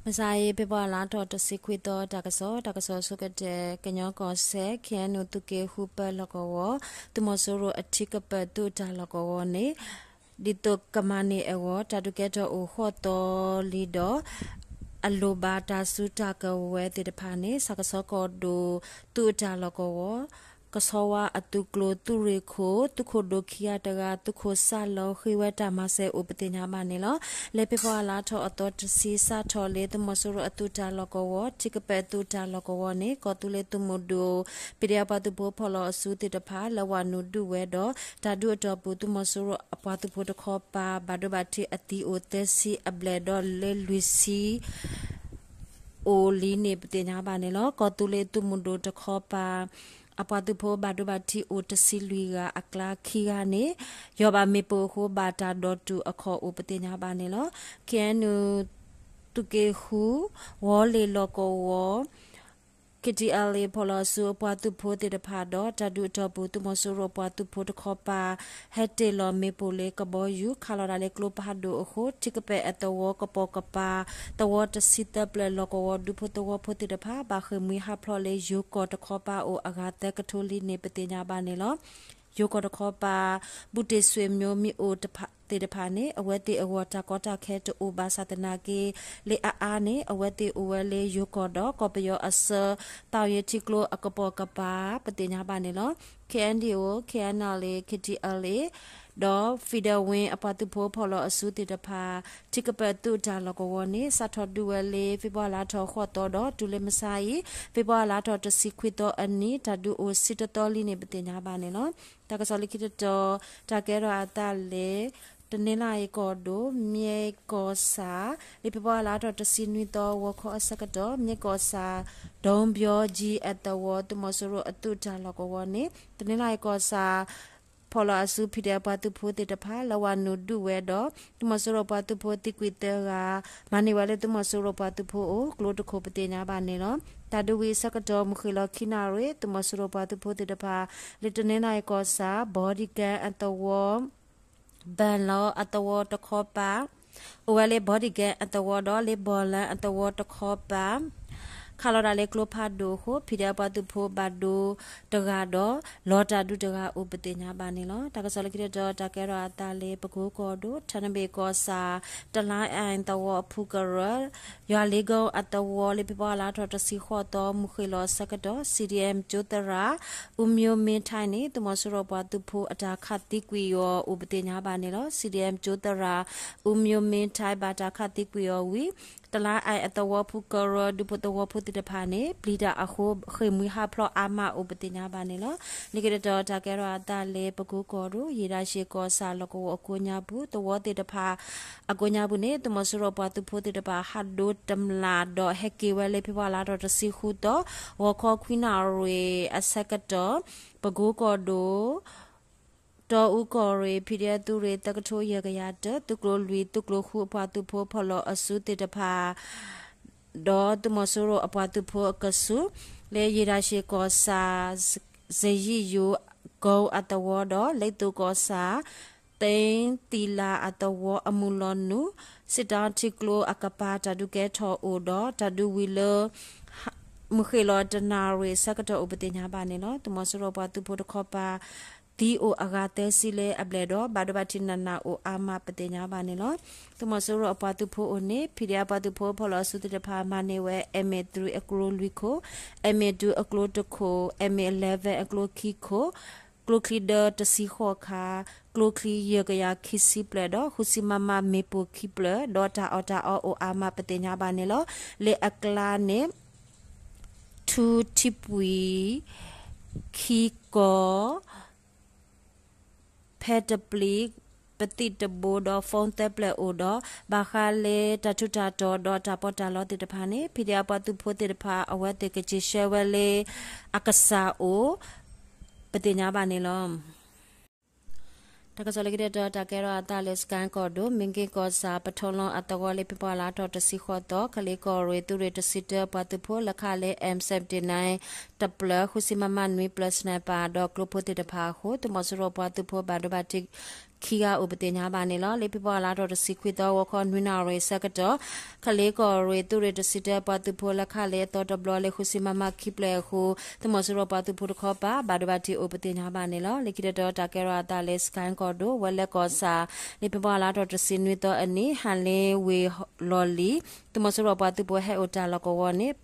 မုၢ်ဆါအံၤ ဖ့ၤဘြူၤအါလါထီၣ်တဆံခွံသီ တၢ်ကစီၣ်, တၢ်ကစီၣ်ဆိကတၢၢ် ကညီကီၢ်စဲၣ် ခ့ၣ်အဲၣ်ယူၣ် သုးက့ဃုပၢလီၢ်ကဝီၤ သုးမီၤစိရိၤအထံကပၢၢ်သုးအတၢ်လီၢ်ကဝီၤန့ၣ် ဒ်သိးကမၤန့ၢ်အဂီၢ် တၢ်ဒုးကဲထီၣ်အိၣ်ဃိးသီလံဒီး အလိၣ်ဘၣ်တၢ်စုတၢ်ကဝဲၤသ့ၣ်တဖၣ်န့ၣ် စးကဆီကီၢ်ဒိၣ်သုးအတၢ်လီၢ်ကဝီၤ ကဆီဝါအသုးကျိၤသုးရ့ၣ်ခိၣ် သုးခိၣ်ဒိၣ်ခံဂၤတဂၤ သုးခိၣ်စၢ်လီၤဃ့ဝဲတၢ်မၤစၢၤအိၣ်ပသ့ၣ်ညါဘၣ်န့ၣ်လီၤ. လၢဖ့ၤဘြူၤအါလါထီၣ်အသီတဆံ စးထီၣ်လၢသုးမီၤစိရိၤအသုးတၢ်လီၢ်ကဝီၤ ထံကပၢၢ်သုးတၢ်လီၢ်ကဝီၤန့ၣ် ကီၢ်သူလ့ၤသုးမုၢ်ဒိၣ် ဖံးဒဲးအပှၤသုးဖိဖီၣ်လီၤအစုသ့ၣ်တဖၣ် လၢဝၤနုာ်ဒုးဝဲဒီး တၢ်ဒုးအတီၢ်ပူၤသုးမီၤစိရိၤအပှၤသုးဖိတခီပၤ ဘၣ်ဒိဘၣ်ထံးအသံအိၣ်သၢဆံအဘျဲၣ်ဒီးလၢလွံၢ်ဆံ အိၣ်လံန့ၣ် ပသ့ၣ်ညါဘၣ်န့ၣ်လီၤ. ကီၢ်သူလ့ၤသုးမုၢ်ဒိၣ်တခီပၤ အပှၤသုးဖိဘၣ်ဒိဘၣ်ထံးအိၣ်တဆံလွံၢ်ဂၤအကျါခံဂၤန့ၣ် ယီၢ်ဘၣ်မ့ၣ်ပိၢ်အဃိ ဘၣ်တၢ်ဒိးတုၤအခီၣ်အိၣ်ပသ့ၣ်ညါဘၣ်န့ၣ်လီၤ. ခ့ၣ်အဲၣ်ယူၣ် သုးက့ဃု ဝီၤလ့ၣ်လီၢ်ကဝီၤ ခ့ၣ်ထံးအဲၣ်လ့ၣ် ဖီၣ်လီၤအစုအပှၤသုးဖိသ့ၣ်တဖၣ်ဒီး တၢ်ဒုးအတီၢ်ပူၤသုးမီၤစိရိၤအပှၤသုးဖိတခီပၤ ဟဲတ့ၢ်လီၤမ့ၣ်ပိၢ်လၢကဘီယူၤ ခးလီၤဒၣ်လၢကျိဖးဒိၣ်အဃိ ထံကပၢၢ်အသဝီကပိာ်ကပၤ သဝီတဆံသၢဖျၢၣ်လီၢ်ကဝီၤ ဒူဖိသဝီဖိသ့ၣ်တဖၣ် ဘၣ်ဃ့ၢ်မှံဟးဖျိးလၢယိၤကီၢ်တခီပၤအိၣ်အဂၤသၢကထိလံန့ၣ် ပသ့ၣ်ညါဘၣ်န့ၣ်လီၤ. ယိၤကီၢ်တခီပၤ ဘူးတ့ၢ်ဆွေမျိုးမ့ၢ်အိၣ်သ့ၣ်တဖၣ်န့ၣ် အဝဲသ့ၣ်အဂီၢ်တၢ်ကီတၢ်ခဲတအိၣ်ဘၣ်ဆၣ်သနာ်က့ လၢအအါန့ၣ် အဝဲသ့ၣ်အိၣ်ဝဲလၢယိၤကီၢ်ဒီး ကီၢ်ပယီၤအဆၢ သီၣ်ယ့ၤထံကျိအကပိာ်ကပၤ ပသ့ၣ်ညါဘၣ်န့ၣ်လီၤ. ခ့ၣ်အဲၣ်ယူၣ် ခ့ၣ်အဲၣ်လ့ၣ် ခ့ၣ်ထံးအဲၣ်လ့ၣ် ဒီး Federal Wing အပှၤသုးဖိဖီၣ်လီၤအစုသ့ၣ်တဖၣ် ထံကပၢၢ်သုးတၢ်လီၢ်ကဝီၤန့ၣ် စးထီၣ်ဒုးဝဲလၢ ဖ့ၤဘြူၤအါလါထီၣ်ဃိးသီဒီး တုၤလၢမုၢ်ဆါအံၤ ဖ့ၤဘြူၤအါလါထီၣ်တဆံခွံသီအနံၤ တၢ်ဒုးအိၣ်ဆံတသီလံန့ၣ် ပသ့ၣ်ညါဘၣ်န့ၣ်လီၤ. တၢ်ကစီၣ်လၢခံတတီၤ တၢ်ကဲထီၣ်အသးလၢ တနီသရံၣ်ကီၢ်ဒိၣ် မၠဲၣ်ကီၢ်ဆၣ် လၢဖ့ၤဘြူၤအါလါထီၣ်တဆံနွံသီ ဂီၤခီအဆၢကတီၢ် မၠဲၣ်ကီၢ်ဆၣ် ဒိဘံကၠံအသဝီ သုးမီၤစိရိၤအသုးတၢ်လီၢ်ကဝီၤန့ၣ် တနီသရံၣ်ကီၢ်ဆၣ် ဖီၣ်လီၤအစု ဖံးဒဲး အပှၤသုးဖိသ့ၣ်တဖၣ် လၢဝၤနုာ်ဒုးဝဲဒီး သုးမီၤစိရိၤပှၤသုးဖိသံကွံာ်သၢဂၤ မၤန့ၢ်ဝဲလၢသုးမီၤစိရိၤပှၤသုးဖိအအိၣ် ကျိတခိၣ် ပသ့ၣ်ညါဘၣ်န့ၣ်လီၤ. တၢ်ဒုးဝံၤအဆၢကတီၢ် မုၢ်ဃ့ၢ်လီၤခံနၣ်ရံၣ် သုးမီၤစိရိၤပှၤသုးဖိသ့ၣ်တဖၣ် လၢတနီသရံၣ်ကီၢ်ဆၣ် ဘီဒံကၣ်အသဝီ ဘၣ်လီအသဝီတခီပၤ အိၣ်ဝဲလၢဘီဒံကၣ်အသဝီဒီး လၢဘီၣ်လၣ်အသဝီတခီပၤ ခးလီၤဒၣ်လၢကျိဖးဒိၣ်အဃိ ဖံးဒဲးအပှၤသုးဖိဘၣ်ဒိတဂၤဒီး လီၤတၢ်ဒုးတဂၤအိၣ် ပသ့ၣ်ညါဘၣ်န့ၣ်လီၤ. တၢ်ကစီၣ်လၢခံတတီၤ တၢ်ကဲထီၣ်အသးလၢ ပကိကီၢ်ဒိၣ် ထနဘ့ၣ်ကီၢ်ဆၣ် တလါအၣ်သဝီအဖုကရၢ ယွၤလ့ကီအသဝီ လၢဖ့ၤဘြူၤအါလါထီၣ်တဆံဃိးသီ မုၢ်ဃ့ၢ်လီၤအဆၢကတီၢ် CDM ကၠိသရၣ် အူမၠိမ့ထါန့ၣ် သုးမီၤစိရိၤပှၤသုးဖိအတၢ်ခးသံကွံာ်အီၤအိၣ် ပသ့ၣ်ညါဘၣ်န့ၣ်လီၤ. CDM ကၠိသရၣ် အူမၠိမ့ထါ ဘၣ်တၢ်ခးသံကွံာ်အီၤဝံၤ တလါအၣ်အသဝီဖုကရၢ ဒူဖိသဝီဖိသ့ၣ်တဖၣ်န့ၣ် ပျံၤတၢ်အဃိ ဃ့ၢ်မှံဟးဖျိးအါမးအိၣ် ပသ့ၣ်ညါဘၣ်န့ၣ်လီၤ. လၢခံတတီၤ တၢ်ကဲထီၣ်အသးလၢ ပကိကီၢ်ဒိၣ် ယ့ၣ်ဒၣ်ရှ့ၣ်ကီၢ်ဆၣ်လီၢ်ကဝီၤအကိးညါပူၤ သဝီသ့ၣ်တဖၣ် အကိးညါပူၤန့ၣ် သုးမီၤစိရိၤပှၤသုးဖိသ့ၣ်တဖၣ် ဟးဒိတမျၢ်ဒီး ဟဲက့ၤဝဲလၢဖ့ၤဘြူၤအါလါထီၣ်တဆံဃုသီ ဂီၤခီခွံနၣ်ရံၣ်အဆၢကတီၢ် ပကိကီၢ်ဒိၣ် တီအူကီၢ်ရ့ၣ် ဖံးဒဲးသုးရ့ၣ် သၢကထိယဲၢ်ကယၤတၢ သုးကျိၤလွံၢ် သုးကျိၤဃုအပှၤသုးဖိဖီၣ်လီၤအစုသ့ၣ်တဖၣ် ဒီးသုးမီၤစိရိၤအပှၤသုးဖိအကဆူး လၢယ့ၣ်ဒၣ်ရှ့ၣ်ကီၢ်ဆၣ် စယံးယိၤကိအသဝီဒီး လ့သိၣ်ကီၢ်ဆၣ် သ့သံလၤအသဝီအမုၢ်လီၤနုာ် စစ်တောင်းထံကျိအကပၤ တၢ်ဒုးကဲထီၣ်အိၣ်ဒီး တၢ်ဒုးဝံၤလၢ မုၢ်ဃ့ၢ်လီၤတနၣ်ရံၣ်အဆၢကတီၢ်အိၣ် ပသ့ၣ်ညါဘၣ်န့ၣ်လီၤ. သုးမီၤစိရိၤအပှၤသုးဖိတခီပၤ သံအိၣ်အဂၤသၢဆံလၢအဘျဲၣ်ဒီး ဘၣ်ဒိဘၣ်ထံးနးနးအိၣ်အါမး ပသ့ၣ်ညါဘၣ်န့ၣ်လီၤ. သုးမီၤစိရိၤအပှၤသုးဖိအိၣ်န့ၣ် ဖံးဒဲး အပှၤသုးဖိဖီၣ်လီၤအစုသ့ၣ်တဖၣ် မၤန့ၢ်ဝဲ MA three အကျိၤလွံၢ်ခိၣ်, MA two အကျိၤတခိၣ်, MA eleven အကျိၤခံခိၣ်, ကျိချံဒၢတဆံဃိးခါ, ကျိချံယဲၢ်ကယၤခံဆံဖျၢၣ်ဒီး ဃုဆံမမမ့ၣ်ပိၢ်ခံဖျၢၣ် ဒီးတၢ်အီၣ်တၢ်အီအိၣ်အါမး ပသ့ၣ်ညါဘၣ်န့ၣ်လီၤ. လၢအကျါန့ၣ် ထူထံပှံၤ ခံကီၢ် ဖဲတပျံၤ ပသံၣ်တဘိဒီး phone သၢဖျၢၣ်အိၣ်ဒီး ဘၣ်ဃးလၢတၢ်ထူးတၢ်တီၤဒီး တၢ်ပီးတၢ်လီသ့ၣ်တဖၣ်န့ၣ် ဖံးဒဲး အပှၤသုးဖိသ့ၣ်တဖၣ် အဝဲသ့ၣ်ကစံးဆၢဝဲလၢ အကစၢ်အိၣ် ပသ့ၣ်ညါဘၣ်န့ၣ်လီၤ. တၢ်ကစီၣ်လၢခံတတီၤ တၢ်ကဲထီၣ်အသးလၢ စကဲၣ်ကီၢ်ဒိၣ် မ့ၢ်က့ၣ်ကီၢ်ဆၣ် ပထိလီအသဝီ လၢဖ့ၤဘြူၤအါလါထီၣ်တဆံဃိးသီ ကလ့ကီၢ်ရ့ၣ် သုးရ့ၣ်တဆံတၢ ပှၤသုးဖိ လၢခးလၢ M seventy-nine တဖျၢၣ် ဃုဆံမမနွံဖျၢၣ် sniper ဒီးကျိဖိသ့ၣ်တဖၣ်အဃိ သုးမီၤစိရိၤပှၤသုးဖိဘၣ်ဒိဘၣ်ထံး ခံဂၤအိၣ်ပသ့ၣ်ညါဘၣ်န့ၣ်လီၤ. လၢဖ့ၤဘြူၤအါလါထီၣ်တဆံခွံသီ ဂီၤခီနွံနၣ်ရံၣ်ဆၢကတီၢ် ကလ့ကီၢ်ရ့ၣ် သုးရ့ၣ်တဆံတၢအပှၤသုးဖိ လဲၤခးလဲၤအသီတဘျီလၢ ဃုဆံ မမ ခံဖျၢၣ်အဃိ သုးမီၤစိရိၤပှၤသုးဖိတခီပၤ ဘၣ်ဒိဘၣ်ထံးအိၣ်ပသ့ၣ်ညါဘၣ်န့ၣ်လီၤ. လၢခံတတီၤ တၢ်ကဲထီၣ်အသးလၢ စကဲကီၢ်ဒိၣ် ဝဲလဲကီၢ်ဆၣ် လၢဖ့ၤဘြူၤအါလါထီၣ်တဆံနွံသီအနံၤ ဟၣ်လ့ဝ့ၢ်လီၢ်လံၤ သုးမီၤစိရိၤပှၤသုးဖိဟဲအိၣ်တၢ်လီၢ်ကဝီၤန့ၣ်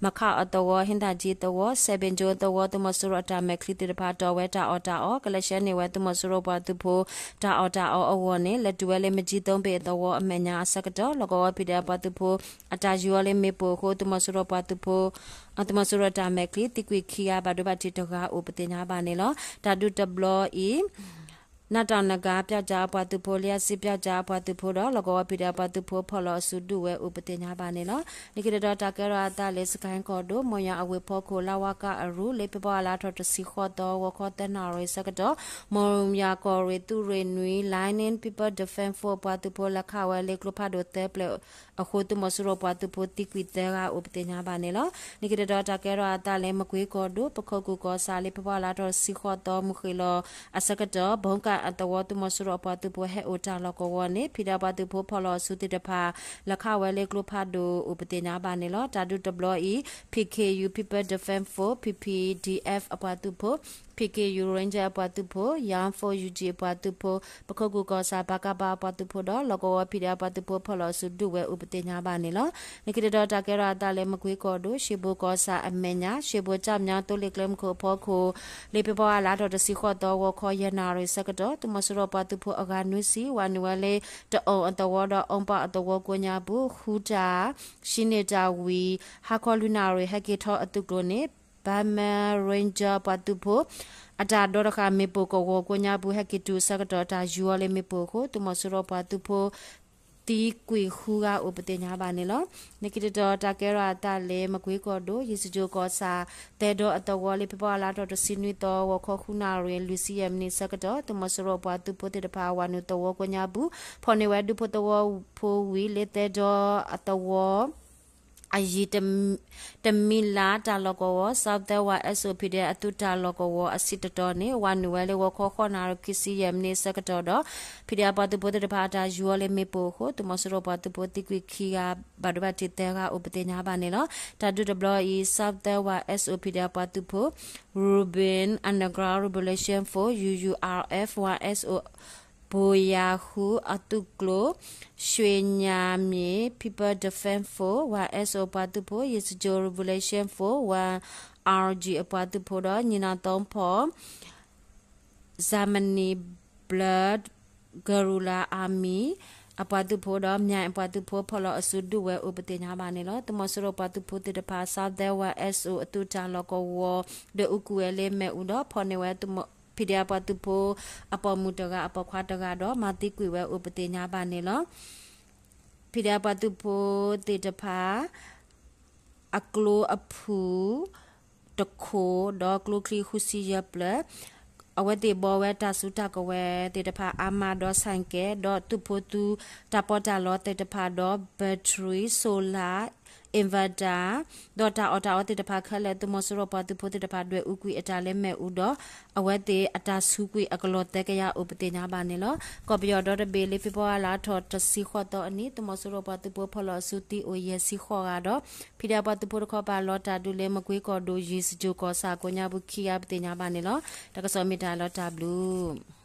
မခးအသဝီ ဟ့သၣ်ကၠံသဝီ စဲးဘ့ၣ်ကၠိသဝီ သုးမီၤစိရိၤအတၢ်မဲာ်ချံသ့ၣ်တဖၣ် တီၢ်ဝဲတၢ်အီၣ်တၢ်အီ ကလဲၤဆှၢန့ၢ်ဝဲ သုးမီၤစိရိၤပှၤသုးဖိ တၢ်အီၣ်တၢ်အီအဂီၢ်န့ၣ် လဲၤတုၤဝဲလၢမကၠံသိဘ့ၣ်အသဝီအမဲာ်ညါအဆၢကတီၢ် လီၢ်ကဝီၤဖံးဒဲးအပှၤသုးဖိ အတၢ်ယူၤအီၤလၢမ့ၣ်ပိၢ်အဃိ သုးမီၤစိရိၤပှၤသုးဖိ သုးမီၤစိရိၤအတၢ်မဲာ်ချံ သံကွံာ်ခံဂၤ ဘၣ်ဒိဘၣ်ထံးတဂၤအိၣ်ပသ့ၣ်ညါဘၣ်န့ၣ်လီၤ. တၢ်ဒုးတဘျီအံၤ နးတၢ်နဂၤ ပျောက်ကျားအပှၤသုးဖိ လံအစံ ပျောက်ကျားအပှၤသုးဖိဒီး လီၢ်ကဝီၤဖံးဒဲးအပှၤသုးဖိ ဖီၣ်လီၤအစုဒုးဝဲအိၣ်ပသ့ၣ်ညါဘၣ်န့ၣ်လီၤ. လၢခံတတီၤ တၢ်ကဲထီၣ်အသးလၢ စကဲကီၢ်ဒိၣ် မိၢ်ယွၤအဝ့ၢ်ဖီခိၣ် လါဝါကၢအရူၢ် လၢဖ့ၤဘြူၤအါလါထီၣ်တဆံဃိးသီ ဂီၤခီသၢနၣ်ရံၣ်ဆၢကတီၢ် မိၢ်ယွၤကီၢ်ရ့ၣ် သုးရ့ၣ်နွံ Lion People Defense Force အပှၤသုးဖိ လဲၤခးဝဲလၢကျိဖးဒိၣ်သၢဖျၢၣ်အဃိ သုးမီၤစိရိၤပှၤသုးဖိသံကွံာ်သၢဂၤအိၣ်ပသ့ၣ်ညါဘၣ်န့ၣ်လီၤ. လၢခံတတီၤ တၢ်ကဲထီၣ်အသးလၢ မကွ့ကီၢ်ဒိၣ် ပခိၣ်ကူၣ်ကီၢ်ဆၣ် လၢဖ့ၤဘြူၤအါလါထီၣ်တဆံဃိးသီ မုၢ်ဃ့ၢ်လီၤအဆၢကတီၢ် ဘီကၣ်အသဝီ သုးမီၤစိရိၤအပှၤသုးဖိဟဲအိၣ်တၢ်လီၢ်ကဝီၤန့ၣ် ဖံးဒဲးအပှၤသုးဖိဖီၣ်လီၤအစုသ့ၣ်တဖၣ် လဲၤခးဝဲလၢကျိဖးဒိၣ်အိၣ်ပသ့ၣ်ညါဘၣ်န့ၣ်လီၤ. တၢ်ဒုးတဘျီအံၤ P K U People Defense Force P P D F အပှၤသုးဖိ P K U Ranger အပှၤသုးဖိ Young Force U G အပှၤသုးဖိ ပခိၣ်ကူၣ်ကီၢ်ဆၣ် ပကဖ အပှၤသုးဖိဒီး လီၢ်ကဝီၤဖံးဒဲးအပှၤသုးဖိဖီၣ်လီၤအစုဒုးဝဲအိၣ်ပသ့ၣ်ညါဘၣ်န့ၣ်လီၤ. လၢခံတတီၤ တၢ်ကဲထီၣ်အသးလၢ မကွ့ကီၢ်ဒိၣ် ရှ့ဘိကီၢ်ဆၣ်အမဲာ်ညါ ရှ့ဘိကၠီၣ်မၠါသိလ့ၣ်ကျဲမုၢ်ခိၣ်အဖီခိၣ် လၢဖ့ၤဘြူၤအါလါထီၣ်တဆံဃိးသီ ဂီၤခီယဲၢ်နၣ်ရံၣ်ဆၢကတီၢ် သုးမီၤစိရိၤပှၤသုးဖိအဂၤနွံဆံ ဝၤနုာ်ဝဲလၢ တအီၣ်အသဝီဒီး အီပၣ်အသဝီကိးညါပူၤ ဃုတၢ် ဟံးန့ၢ်တၢ်ဝံၤ ဟါခီလွံၢ်နၣ်ရံၣ် ဟဲက့ၤထီၣ်အသုးကျိၤန့ၣ် Burma Ranger ပှၤသုးဖိ အတၢ်ဒီတဃာ်မ့ၣ်ပိၢ်ကဝီၤကိးညါပူၤ ဟဲက့ၤတုၤအဆၢကတီၢ် တၢ်ယူၤအီၤလၢမ့ၣ်ပိၢ်အဃိ သုးမီၤစိရိၤပှၤသုးဖိ သံကွံာ်ဃုဂၤအိၣ်ပသ့ၣ်ညါဘၣ်န့ၣ်လီၤ. လၢခံတတီၤ တၢ်ကဲထီၣ်အသးလၢ မကွ့ကီၢ်ဒိၣ် ယ့ၣ်စကၠိၤကီၢ်ဆၣ် သဲဒီအသဝီ လၢဖ့ၤဘြူၤအါလါထီၣ်တဆံနွံသီ ဂီၤခီဃုနၣ်ရံၣ်လွံၢ်ဆံယဲၢ်မံးနံးဆၢကတီၢ် သုးမီၤစိရိၤပှၤသုးဖိသ့ၣ်တဖၣ် ဝၤနုာ်သဝီကိးညါပူၤ ဖီၣ်န့ၢ်ဝဲဒူဖိသဝီဖိဝံၤ လၢသဲဒီအသဝီ အယံၤ တမံၤလၢ်တၢ်လီၢ်ကဝီၤ Southern Y S O P D F အသုးတၢ်လီၢ်ကဝီၤအဆံးတတီၤန့ၣ် ဝၤနုာ်ဝဲလၢဂီၤခီဃိးနၣ်ရံၣ် ခံဆံယဲၢ်မံးနံးဆၢကတီၢ်ဒီး ဖံးဒဲးအပှၤသုးဖိသ့ၣ်တဖၣ်အတၢ်ယူၤအီၤလၢမ့ၣ်ပိၢ်အဃိ သုးမီၤစိရိၤပှၤသုးဖိသံကွံာ်ခံဂၤ ဘၣ်ဒိဘၣ်ထံးသၢဂၤအိၣ်ပသ့ၣ်ညါဘၣ်န့ၣ်လီၤ. တၢ်ဒုးတဘျီအံၤ Southern Y S O P D F အပှၤသုးဖိ Urban Underground Revolution Force U U R F Y S O ဘိယၤဃုအသုးကျိၤ ရွှ့ၣ်ညၣ်မ့ၣ် People Defense Force Y S O အပှၤသုးဖိ ယ့ၣ်စကၠိၤ Revolution Force Y R G အပှၤသုးဖိဒီး ညီနောင်သုံးဖော် Germany Blood Guerrilla Army အပှၤသုးဖိဒီး မၠဲၣ်အပှၤသုးဖိ ဖီၣ်လီၤအစုဒုးဝဲအိၣ်ပသ့ၣ်ညါဘၣ်န့ၣ်လီၤ. သုးမီၤစိရိၤပှၤသုးဖိသ့ၣ်တဖၣ် Southern Y S O အသုးတၢ်လီၢ်ကဝီၤ ဒွဲၣ်အူကွံာ်ဝဲလၢမ့ၣ်အူဒီး ဖီၣ်န့ၢ်ဝဲ ဖံးဒဲးအပှၤသုးဖိ အပိာ်မုၣ်တဂၤ အပိာ်ခွါတဂၤဒီး မၤသံကွံာ်ဝဲအိၣ်ပသ့ၣ်ညါဘၣ်န့ၣ်လီၤ. ဖံးဒဲးအပှၤသုးဖိသ့ၣ်တဖၣ် အကျိအဖုၣ်တခိၣ် ဒီးကျိချံဃုဆံယဲၢ်ဖျၢၣ်, အဝဲသ့ၣ်ဘှီဝဲတၢ်စုတၢ်ကဝဲၤသ့ၣ်တဖၣ်အါမးဒီး ဆၣ်ကဲ ဒီးသုးဖိသုးတၢ်ပီးတၢ်လီသ့ၣ်တဖၣ်ဒီး battery, solar, inverter ဒီးတၢ်အီၣ်တၢ်အီသ့ၣ်တဖၣ်ခဲလၢာ် သုးမီၤစိရိၤပှၤသုးဖိသ့ၣ်တဖၣ်ဒွဲၣ်အူကွံာ်အတၢ်လၢမ့ၣ်အူဒီး အဝဲသ့ၣ်အတၢ်ဆူးကွံာ်အကလီၢ်သၢကယၤအိၣ်ပသ့ၣ်ညါဘၣ်န့ၣ်လီၤ. ကီၢ်ပယီၤဒီတဘ့ၣ်လၢဖ့ၤဘြူၤအါလါထီၣ်တဆံဃိးသီအနံၤ သုးမီၤစိရိၤပှၤသုးဖိဖီၣ်လီၤအစုသံအိၣ်ယဲၢ်ဆံဃိးဂၤဒီး ဖံးဒဲးပှၤသုးဖိတခီပၤလီၤတၢ်ဒုးလၢမကွ့ကီၢ်ဒိၣ် ယ့ၣ်စကၠိၤကီၢ်ဆၣ်ကိးညါပူၤခံဂၤပသ့ၣ်ညါဘၣ်န့ၣ်လီၤ. တၢ်ကစီၣ်မ့ၢ်တၢ်လီၤတၢ်ဘျုး